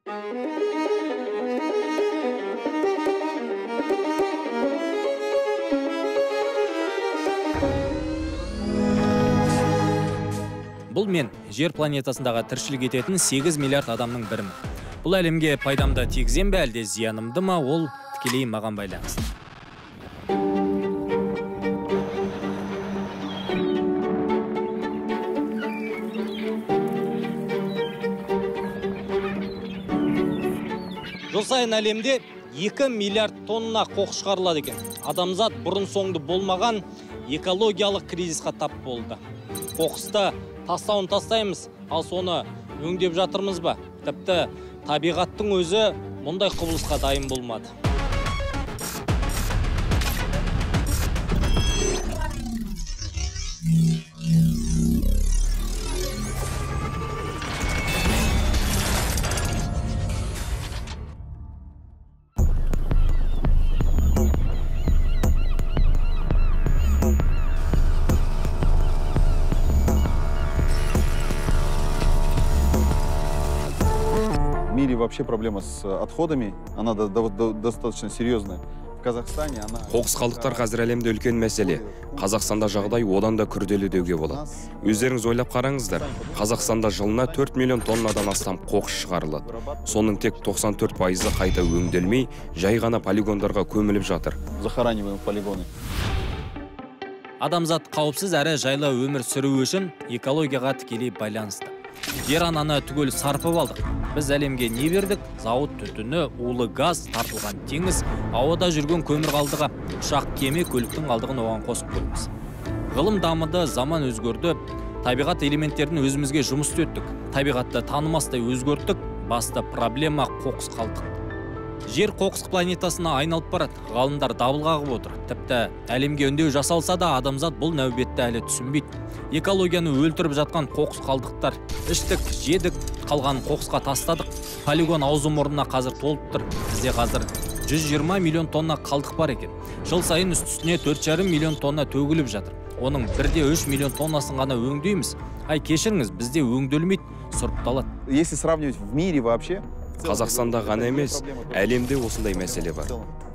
Бұл мен, жер планетасындағы тіршілік ететін 8 миллиард адамның бірімін. Бұл әлемге пайдамды тигізем бе, әлде зиянымды ма, ол тікелей маған байланысты. Жыл сайын әлемде 2 миллиард тонна қоқыс шығарылады екен. Адамзат бұрын соңды болмаған экологиялық кризисқа тап болды. Қоқысты тастауын тастаймыз, ал соны өңдеп жатырмыз ба? Тіпті табиғаттың өзі мұндай құбылысқа дайын болмады. Вообще проблема с отходами, она достаточно серьезная. В Казахстане она... Қоқыс қалдықтар қазір әлемде үлкен мәселе. Қазақстанда жағдай одан да күрделі деуге болады. Өздеріңіз ойлап қараңыздар, Қазақстанда жылына 4 миллион тоннадан астам қоқыс шығарылады. Соның тек 94%-ы қайта өңделмей, жай ғана полигондарға көміліп жатыр. Захораниваем полигоны. Адамзат қауіпсіз әрі жайлы өмір сүру үшін экологияға тікелей байланысты. Жер ананы түгел сарпып алдық. Біз әлемге не бердік? Зауыт түтіні, улы газ, тартылған теңіз, ауада жүрген көмір қалдығы, ұшақ, кеме, көліктің қалдығын оған қосып қоймыз. Ғылым дамыды, заман өзгерді, табиғат элементтерін өзімізге жұмыс істеттік. Табиғатты танымастай өзгерттік, басты проблема қоқыс қалдық. Жер қоқыс планетасына айналып барады. Ғалымдар дабыл қағып отыр. Тіпті әлемге үндеу жасалса да адамзат бұл нәубетті әлі түсінбейді. Экологияны өлтіріп жатқан қоқыс қалдықтар. Іштік, жедік, қалғанын қоқысқа тастадық. Полигон аузы мұрнына қазір толып тұр. Бізде қазір 120 миллион тонна қалдық бар екен. Жыл сайын үстіне 4,5 миллион тонна төгіліп жатыр. Оның 1,3 миллион тоннасын ғана өңдейміз. Ай, кешіріңіз, бізде өңделмейді, сұрыпталады. Если сравнивать в мире вообще, Қазақстанда ғана емес, әлемде осындай мәселе бар.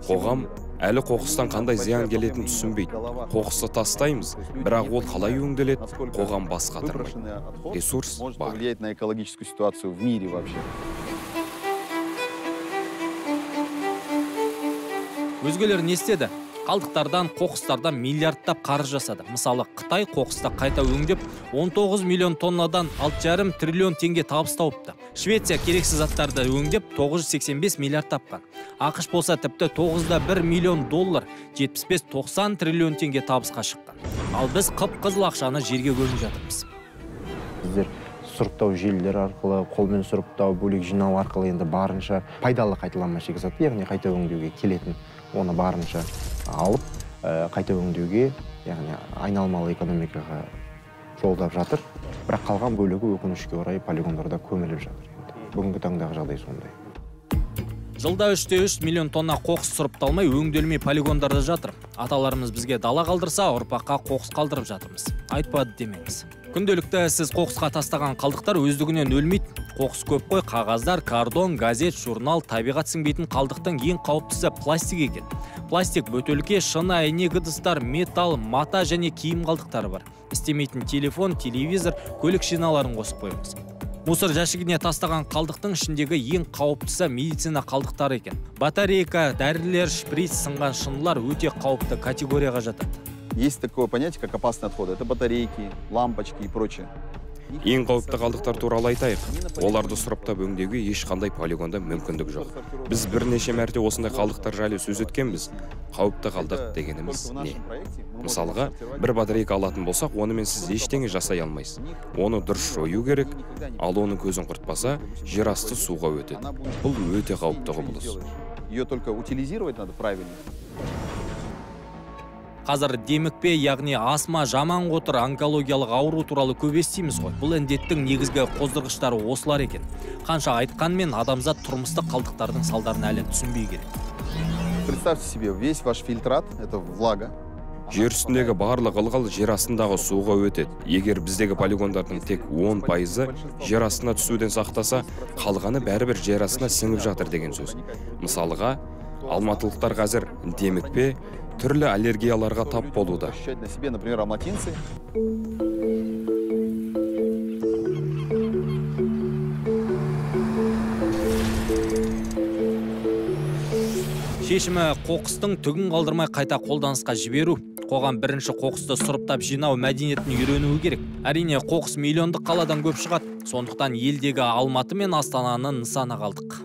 Қоғам әлі қоқыстан қандай зиян келетінін түсінбейді. Қоқысты тастаймыз, бірақ ол қалай өңделеді, қоғам бас қатырмайды. Ресурс бар. Влияет на экологическую ситуацию в мире вообще. Өзгелер не істеді? Қалдықтардан, қоқыстардан миллиардтап қаржы жасады. Мысалы, Қытай қоқысты қайта өңдеп 19 миллион тоннадан 6,5 триллион теңге табыс тауыпты. Швеция керексіз заттарды өңдеп 985 миллиард тапқан. АҚШ болса тіпті 9,1 миллион доллар, 75-90 триллион теңге табысқа шыққан. Ал біз қып-қызыл ақшаны жерге көміп жатырмыз. Біздер сұрыптау желілері арқылы, қолмен сұрыптау, бөлек жинау арқылы енді барынша пайдалы қайталанма шикізатты, яғни қайта өңдеуге келетін, оны барынша алып, қайта өңдеуге, яғни айналмалы экономикаға жолдап жатыр. Бірақ қалған бөлігі өкінішке орай полигондарда көміліп жатыр. Бүгінгі таңдағы жағдай сондай. Жылда 3,3 миллион тонна қоқыс сұрыпталмай, өңделмей полигондарда жатыр. Аталарымыз бізге дала қалдырса, ұрпаққа қоқыс қалдырып жатырмыз. Айтпады демеңіз. Күнделікті сіз қоқысқа тастаған қалдықтар өздігінен өлмейді. Қоқыс көп қой, қағаздар, картон, газет, журнал, табиғат сіңбейтін қалдықтың ең қауіптісі пластик екен. Пластик, бөтелке, шыны, әйнек ыдыстар, металл, мата және киім қалдықтары бар. Істемейтін телефон, телевизор, көлік шиналарын қосып қойыңыз. Мусор жәшігіне тастаған қалдықтың ішіндегі ең қауіптісі медицина қалдықтары екен. Батарейка, дәрілер, шприц, сынған шынылар өте қауіпті категорияға жатады. Есть такое понятие, как опасные отходы. Это батарейки, лампочки и прочее. Ең қауіпті қалдықтар туралы айтайық. Оларды сұрыптап өңдеуге ешқандай полигонда мүмкіндік жоқ. Біз бірнеше мәрте осындай қалдықтар жайлы сөз еткенбіз. Қауіпті қалдық дегеніміз не? Мысалға, бір батарейка алатын болсақ, онымен сіз ештеңе жасай алмайсыз. Оны дұрыс жою керек, ал оның көзін құртпаса, жер асты суға өтеді. Бұл өте қауіпті құбылыс. Ее только утилизировать надо правильно. Қазір демікпе, яғни астма, жаман қотыр, онкологиялық ауру туралы көп естиміз ғой. Бұл індеттің негізгі қоздырғыштары осылар екен. Қанша айтқанмен адамзат тұрмыстық қалдықтардың салдарын әлі түсінбей келеді. Представьте себе, весь ваш фильтрат – это влага. Жер үстіндегі барлық ылғал жер астындағы суға өтеді. Егер біздегі полигондардың тек 10%-ы жер астына түсуден сақтаса, қалғаны бәрібір жер астына сіңіп жатыр деген сөз. Мысалға, алматылықтар қазір демікпе, түрлі аллергияларға тап болуда. Ощущать на себе, например, алматинцы. Шешімі қоқыстың түгін қалдырмай қайта қолданысқа жіберу. Қоғам бірінші қоқысты сұрыптап жинау мәдениетін үйренуі керек. Әрине, қоқыс миллиондық қаладан көп шығады. Сондықтан елдегі Алматы мен Астананы нысанаға алдық.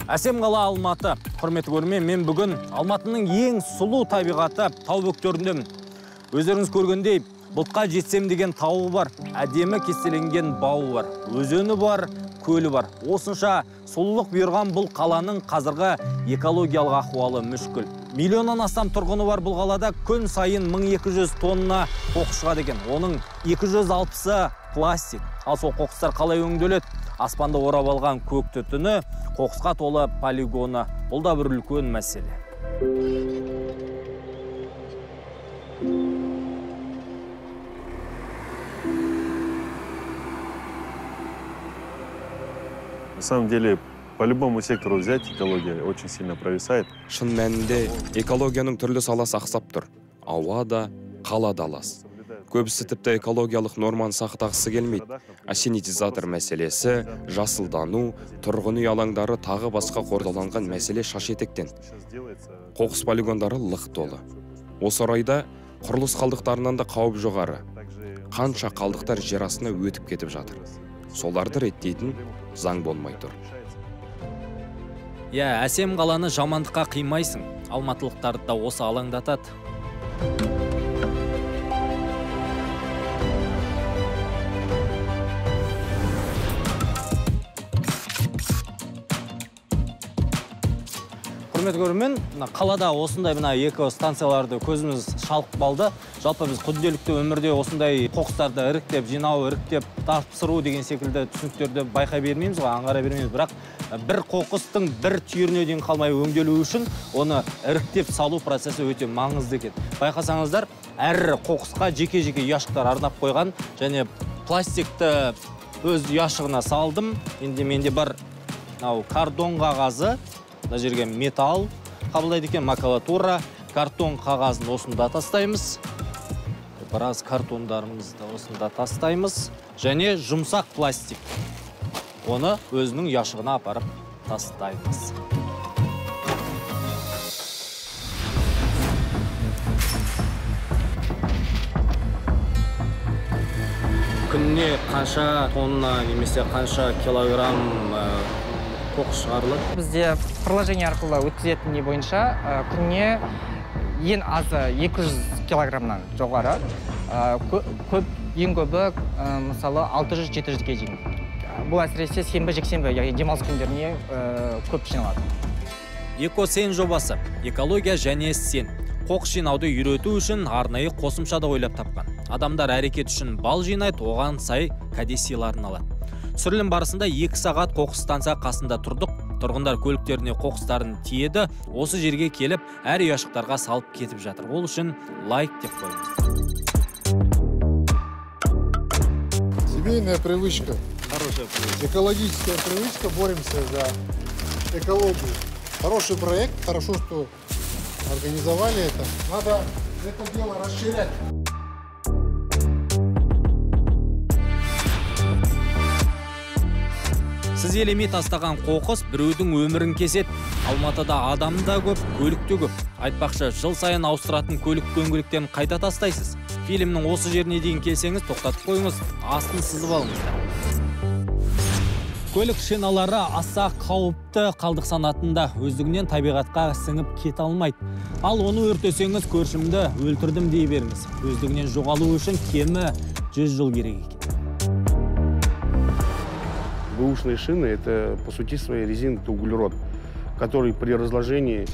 Әсем қала Алматы. Құрметті көрермен, мен бүгін Алматының ең сұлу табиғаты тау бөктеріндемін. Өздеріңіз көргендей, бұлтқа жетсем деген тауы бар, әдемі кестеленген бауы бар, өзені бар, көлі бар. Осынша сұлулық бұйырған бұл қаланың қазіргі экологиялық ахуалы мүшкіл. Миллионнан астам тұрғыны бар бұл қалада күн сайын 1200 тонна қоқыс шығады екен. Оның 260-ы пластик. Ал сол қоқыстар қалай өңделеді? Аспанды орап алған көк түтіні, қоқысқа толы полигоны. Бұл да бір үлкен мәселе. На самом деле, по любому сектору взять, экология очень сильно провисает. Шын мәнінде экологияның түрлі саласы ақсап тұр. Ауа да, қала да лас. Көбісі тіпті экологиялық норманы сақтағысы келмейді. Ассенизатор мәселесі, жасылдану, тұрғын үй алаңдары тағы басқа қордаланған мәселе шаш етектен. Қоқыс полигондары лық толы. Осы орайда құрылыс қалдықтарынан да қауіп жоғары. Қанша қалдықтар жер астына өтіп кетіп жатыр. Соларды реттейтін заң болмай тұр. Иә, әсем қаланы жамандыққа қимайсың. Алматылықтарды да осы алаңдатады. Құрметті көрермен, мына қалада осындай мына эко станцияларды көзіміз шалқып қалды. Жалпы біз күнделікті өмірде осындай қоқыстарды іріктеп жинау, іріктеп тапсыру деген секілді түсініктерді байқай бермейміз ғой, аңғара бермейміз. Бірақ бір қоқыстың бір түйіріне дейін қалмай өңделуі үшін оны іріктеп салу процесі өте маңызды екен. Байқасаңыздар, әр қоқысқа жеке-жеке ұяшықтар арнап қойған және пластикті өз ұяшығына салдым. Енді менде бар мынау картон қағазы. Мына жерге металл қабылдайды екен, макулатура, картон қағазын осында тастаймыз. Біраз картондарымызды осында тастаймыз. Және жұмсақ пластик. Оны өзінің ұяшығына апарып тастаймыз. Күніне қанша тонна немесе қанша килограмм қоқыс шығарылады? Бізде приложение арқылы өткізетін не бойынша күніне ең азы 200 килограммнан жоғары, көп, ең көбі мысалы 600-700-ге дейін. Бұл әсіресе сенбі, жексенбі, яғни демалыс күндеріне көп жиналады. Экосен жобасы экология және сен. Қоқыс жинауды үйрету үшін арнайы қосымша да ойлап тапқан. Адамдар әрекет үшін бал жинайды, оған сай кәде сыйларын алады. Түсірілім барысында 2 сағат қоқыс станция қасында тұрдық. Тұрғындар көліктеріне қоқыстарын тиеді, осы жерге келіп, әр ұяшықтарға салып кетіп жатыр. Ол үшін лайк деп қойыңыз. Семейная привычка. Хорошая привычка. Экологическая привычка, боремся за экологию. Хороший проект, хорошо, что организовали это. Надо это дело расширять. Сіз елемей тастаған қоқыс біреудің өмірін кеседі. Алматыда адам да көп, көлік те көп. Айтпақшы, жыл сайын ауыстыратын көлік дөңгелектерін қайда тастайсыз? Фильмнің осы жеріне дейін келсеңіз, тоқтатып қойыңыз, астын сызып алыңыздар. Көлік шиналары аса қауіпті қалдық санатында, өздігінен табиғатқа сіңіп кете алмайды. Ал оны өртесеңіз, көршімді өлтірдім дей беріңіз. Өздігінен жоғалу үшін кемі 100 жыл керек екен. Бэушные шины – это, по сути своей, резина, это углерод, который при разложении...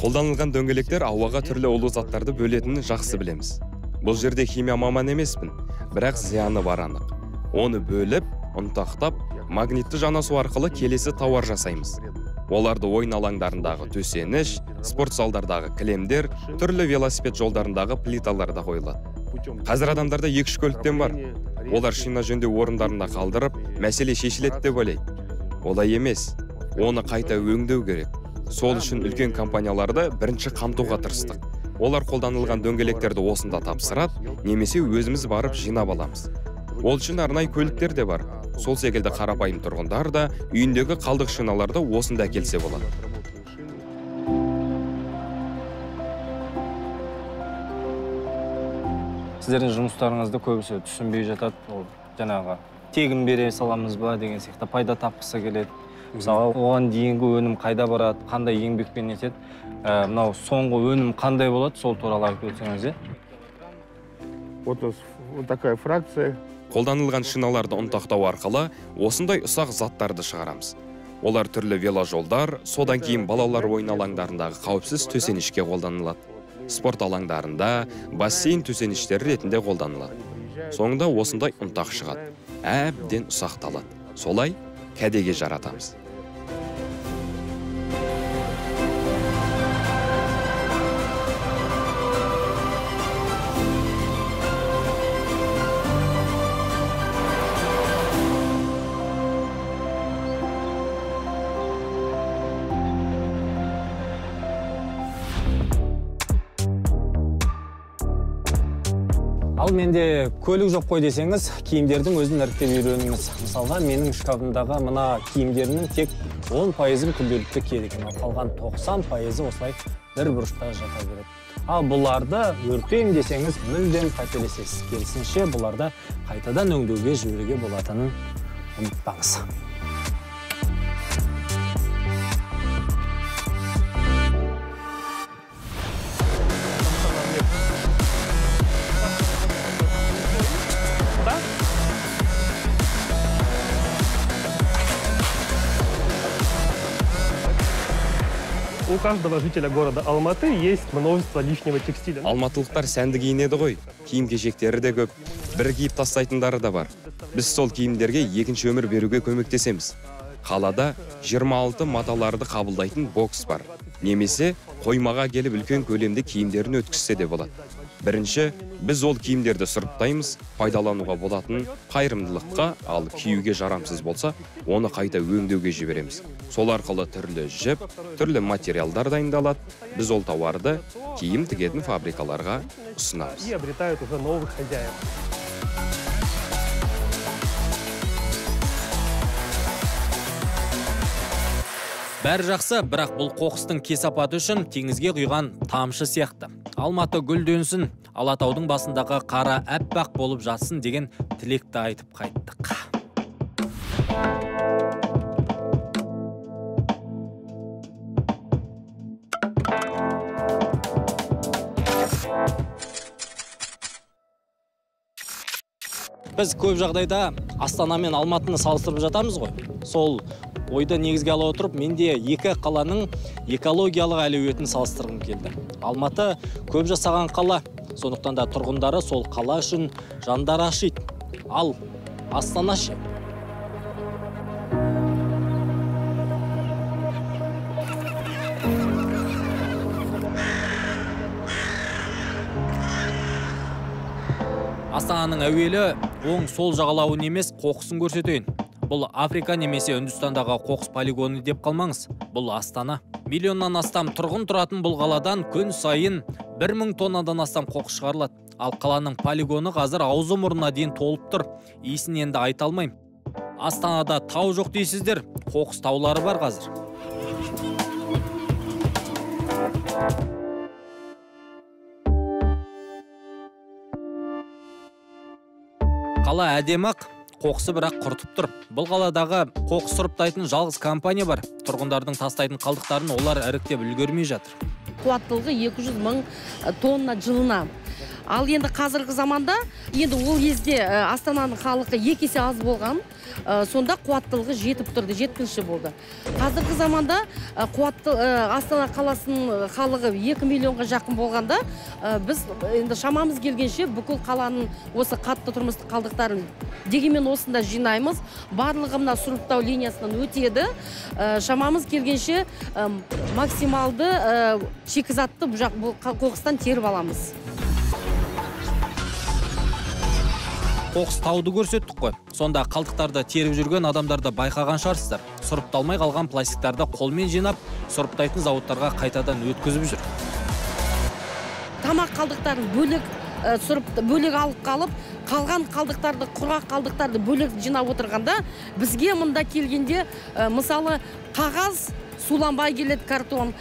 Қолданылған дөңгелектер ауаға түрлі улы заттарды бөлетінін жақсы білеміз. Бұл жерде химия маман емеспін, бірақ зияны бар анық. Оны бөліп, ұнтақтап, магнитті жанасу арқылы келесі тауар жасаймыз. Оларды ойын алаңдарындағы төсеніш, спорт залдардағы кілемдер, түрлі велосипед жолдарындағы плиталарда қойылады. Қазір адамдарда 2-3 көліктен бар. Олар шина жөндеу орындарында қалдырып, мәселе шешіледі деп ойлайды. Олай емес. Оны қайта өңдеу керек. Сол үшін үлкен компанияларды бірінші қамтуға тырыстық. Олар қолданылған дөңгелектерді осында тапсырады, немесе өзіміз барып жинап аламыз. Ол үшін арнайы көліктер де бар. Сол секілді қарапайым тұрғындар да үйіндегі қалдық шиналарды осында әкелсе болады. Сіздердің жұмыстарыңызды көбісі түсінбей жатады. Ол жаңағы тегін бере саламыз ба деген сияқты пайда тапқысы келеді. Мысалы, оған дейінгі өнім қайда барады, қандай еңбекпен етеді, мынау соңғы өнім қандай болады, сол туралы айтып өтсеңіз. Вот такая фракция. Қолданылған шиналарды ұнтақтау арқылы осындай ұсақ заттарды шығарамыз. Олар түрлі веложолдар, содан кейін балалар ойын алаңдарындағы қауіпсіз төсенішке қолданылады. Спорт алаңдарында бассейн төсеніштері ретінде қолданылады. Соңында осындай ұнтақ шығады. Әбден ұсақталады. Солай кәдеге жаратамыз. Ал менде көлік жоқ қой десеңіз, киімдердің өзін іріктеп үйреніңіз. Мысалға, менің шкафымдағы мына киімдерімнің тек 10%-ын күнделікті киеді екен, ал қалған 90%-ы осылай бір бұрышта жата береді. Ал бұларды өртеймін десеңіз, мүлдем қателесесіз. Керісінше, бұларды қайтадан өңдеуге жіберуге болатынын ұмытпаңыз. У каждого жителя города Алматы есть множество лишнего текстиля. Алматылықтар сәнді киінеді ғой. Киім-кешектері де көп. Бір киіп тастайтындары да бар. Біз сол киімдерге екінші өмір беруге көмектесеміз. Қалада 26 маталарды қабылдайтын бокс бар. Немесе қоймаға келіп үлкен көлемде киімдерін өткізсе де болады. Бірінші, біз ол киімдерді сұрыптаймыз, пайдалануға болатын қайырымдылыққа, ал киюге жарамсыз болса, оны қайта өңдеуге жібереміз. Сол арқылы түрлі жіп, түрлі материалдар дайындалады. Біз ол тауарды киім тігетін фабрикаларға ұсынамыз. И обретают уже новых хозяев. Бәрі жақсы, бірақ бұл қоқыстың кесапаты үшін теңізге құйған тамшы сияқты. Алматы гүлденсін, Алатаудың басындағы қара әппақ болып жатсын деген тілекті айтып қайттық. Біз көп жағдайда Астана мен Алматыны салыстырып жатамыз ғой. Сол ойды негізге ала отырып, менде екі қаланың экологиялық әлеуетін салыстырғым келді. Алматы көп жасаған қала, сондықтан да тұрғындары сол қала үшін жандары ашиды. Ал Астана ше? Астананың әуелі оң сол жағалауын емес, қоқысын көрсетейін. Бұл Африка немесе Үндістандағы қоқыс полигоны деп қалмаңыз. Бұл Астана. Миллионнан астам тұрғын тұратын бұл қаладан күн сайын 1000 тоннадан астам қоқыс шығарылады. Ал қаланың полигоны қазір аузы мұрнына дейін толып тұр. Иісін енді айта алмаймын. Астанада тау жоқ дейсіздер, қоқыс таулары бар қазір. Қала әдемі-ақ, қоқысы бірақ құртып тұр. Бұл қаладағы қоқыс сұрыптайтын жалғыз компания бар. Тұрғындардың тастайтын қалдықтарын олар іріктеп үлгермей жатыр. Қуаттылығы 200 мың тонна жылына. Ал енді қазіргі заманда, енді ол кезде Астананың халқы 2 есе аз болған, сонда қуаттылығы жетіп тұрды, жеткінші болды. Қазіргі заманда қуатты Астана қаласының халығы 2 миллионға жақын болғанда, біз енді шамамыз келгенше бүкіл қаланың осы қатты тұрмыстық қалдықтарын дегенмен осында жинаймыз. Барлығы мына сұрыптау линиясынан өтеді. Шамамыз келгенше максималды шикізатты бұл қоқыстан теріп аламыз. Қоқыс тауды көрсеттік қой. Сонда қалдықтарды теріп жүрген адамдарды байқаған шығарсыздар. Сұрыпталмай қалған пластиктарды қолмен жинап, сұрыптайтын зауыттарға қайтадан өткізіп жүр. Тамақ қалдықтарын бөлек бөлек алып қалып, қалған қалдықтарды, құрғақ қалдықтарды бөлек жинап отырғанда, бізге мұнда келгенде, мысалы, қағаз суланбай келеді, картон,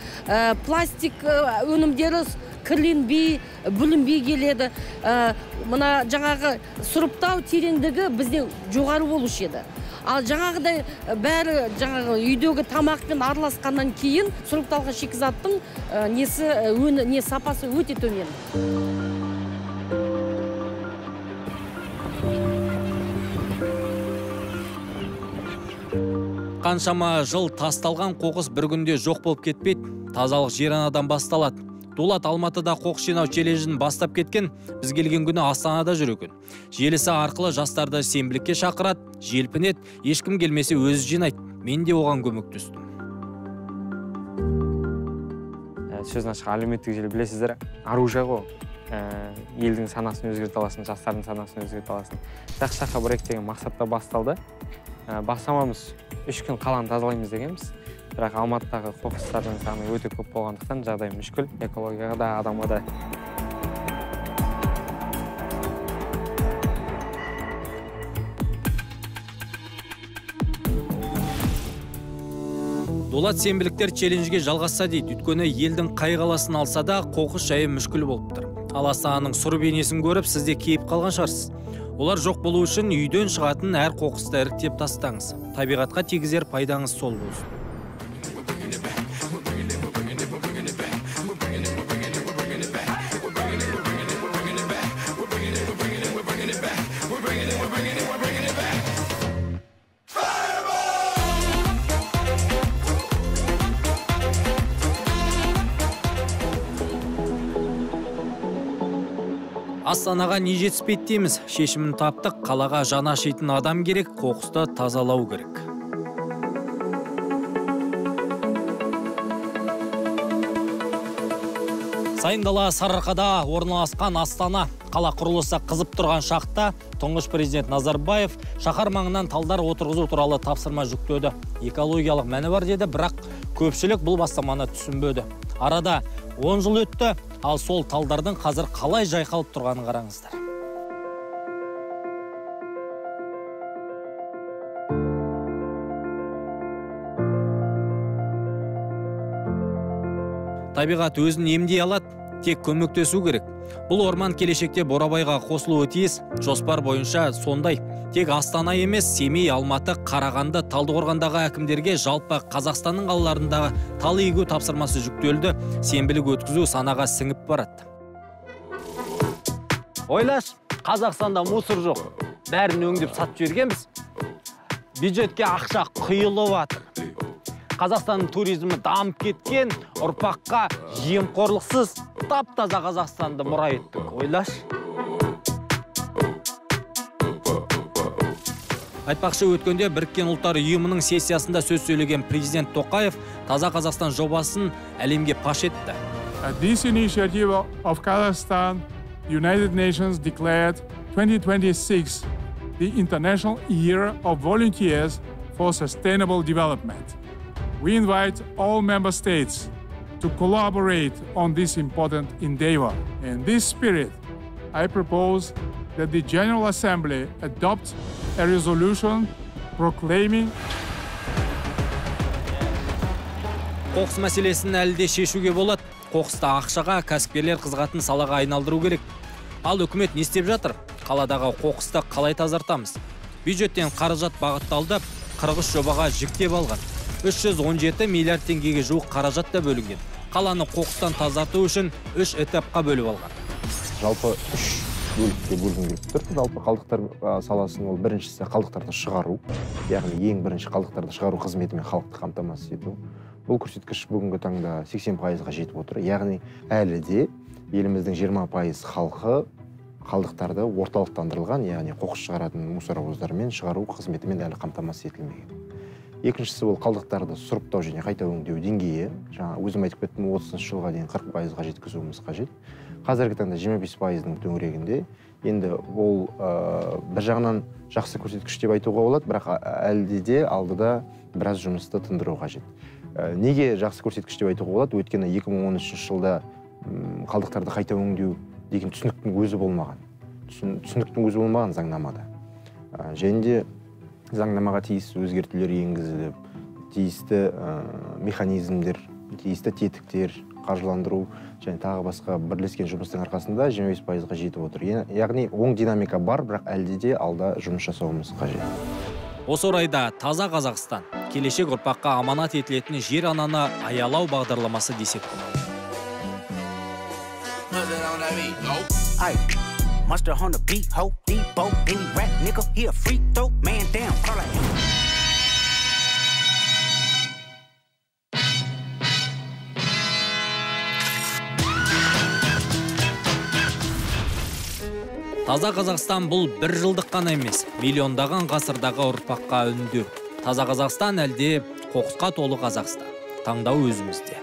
пластик өнімдері кірленбей, бүлінбей келеді. Мына жаңағы сұрыптау тереңдігі бізде жоғары болушы еді. Ал жаңағыдай бәрі жаңағы үйдегі тамақпен араласқаннан кейін сұрыпталған шикізаттың несі, өні, не сапасы өте төмен. Қаншама жыл тасталған қоқыс бір күнде жоқ болып кетпейді. Тазалық жер анадан басталады. Дулат Алматыда қоқыс жинау челленджін бастап кеткен, біз келген күні Астанада жүр екен. Желісі арқылы жастарды сенбілікке шақырады, желпінеді, ешкім келмесе өзі жинайды. Мен де оған көмектестім. Сөзін ашық, әлеуметтік желі білесіздер, оружие ғой. Елдің санасын өзгерте аласың, жастардың санасын өзгерте аласың. Жақсы жаққа барайық деген мақсатта басталды. Бастамамыз 3 күн қаланы тазалаймыз дегенбіз. Бірақ Алматыдағы қоқыстардың саны өте көп болғандықтан жағдай мүшкіл, экологияға да, адамға да. Дулат сенбіліктер челленджге жалғасса дейді, өйткені елдің қай қаласын алса да қоқыс жайы мүшкіл болып тұр. Ал Астананың сұр бейнесін көріп, сіз де кейіп қалған шығарсыз. Олар жоқ болу үшін үйден шығатын әр қоқысты іріктеп тастаңыз. Табиғатқа тигізер пайдаңыз сол болсын. Астанаға не жетіспейді дейміз, шешімін таптық, қалаға жаны ашитын адам керек, қоқысты тазалау керек. Сайын дала Сарыарқада орналасқан Астана. Қала құрылысы қызып тұрған шақта тұңғыш президент Назарбаев шаһар маңынан талдар отырғызу туралы тапсырма жүктеді. Экологиялық мәні бар деді, бірақ көпшілік бұл бастаманы түсінбеді. Арада 10 жыл өтті, ал сол талдардың қазір қалай жайқалып тұрғанын қараңыздар. Табиғат өзін емдей алады, тек көмектесу керек. Бұл орман келешекте Бурабайға қосылуы тиіс, жоспар бойынша сондай. Тек Астана емес, Семей, Алматы, Қарағанды, Талдықорғандағы әкімдерге жалпы Қазақстанның қалаларындағы тал егу тапсырмасы жүктелді. Сенбілік өткізу санаға сіңіп барады. Ойлаш, Қазақстанда мусор жоқ. Бәрін өңдеп сатып жібергенбіз. Бюджетке ақша құйылып жатыр. Қазақстанның туризмі дамып кеткен, ұрпаққа жемқорлықсыз тап-таза Қазақстанды мұра еттік. Ойлаш. Айтпақшы, өткенде Біріккен Ұлттар Ұйымының сессиясында сөз сөйлеген президент Тоқаев Таза Қазақстан жобасын әлемге паш етті. At this initiative of Kazakhstan, United Nations declared 2026 the International Year of Volunteers for Sustainable Development. We invite all member states to collaborate on this important endeavor. In this spirit, I propose that the General Assembly adopt a resolution proclaiming. Қоқыс мәселесін әлі де шешуге болады. Қоқысты ақшаға, кәсіпкерлер қызығатын салаға айналдыру керек. Ал үкімет не істеп жатыр? Қаладағы қоқысты қалай тазартамыз? Бюджеттен қаражат бағытталды, 43 жобаға жіктеп алған. 317 миллиард теңгеге жуық қаражат та бөлінген. Қаланы қоқыстан тазарту үшін 3 этапқа бөліп алған. Жалпы 3 бөлікке бөлгім келіп тұр. Жалпы қалдықтар саласын, ол біріншісі қалдықтарды шығару, яғни ең бірінші қалдықтарды шығару қызметімен халықты қамтамасыз ету. Бұл көрсеткіш бүгінгі таңда 80%-ға жетіп отыр. Яғни әлі де еліміздің 20% халқы қалдықтарды орталықтандырылған, яғни қоқыс шығаратын мусоровоздармен шығару қызметімен әлі қамтамасыз етілмеген. Екіншісі ол қалдықтарды сұрыптау және қайта өңдеу деңгейі. Жаңа өзім айтып кеттім, 30 жылға дейін 40%-ға жеткізуіміз қажет. Қазіргі таңда 25%-ның төңірегінде. Енді ол бір жағынан жақсы көрсеткіш деп айтуға болады, бірақ әлде де алдыда біраз жұмысты тындыру қажет. Неге жақсы көрсеткіш деп айтуға болады? Өйткені 2013 жылда қалдықтарды қайта өңдеу деген түсініктің өзі болмаған. Түсініктің өзі болмаған заңнамада. Және де заңнамаға тиісті өзгертулер енгізіліп, тиісті механизмдер, тиісті тетіктер, қаржыландыру және тағы басқа бірлескен жұмыстың арқасында 25%-ға жетіп отыр. Яғни оң динамика бар, бірақ әлде де алда жұмыс жасауымыз қажет. Осы орайда Таза Қазақстан келешек ұрпаққа аманат етілетін жер ананы аялау бағдарламасы десек болады. Таза Қазақстан бұл бір жылдық қана емес, миллиондаған ғасырдағы ұрпаққа үндеу. Таза Қазақстан әлде қоқысқа толы Қазақстан. Таңдау өзімізде.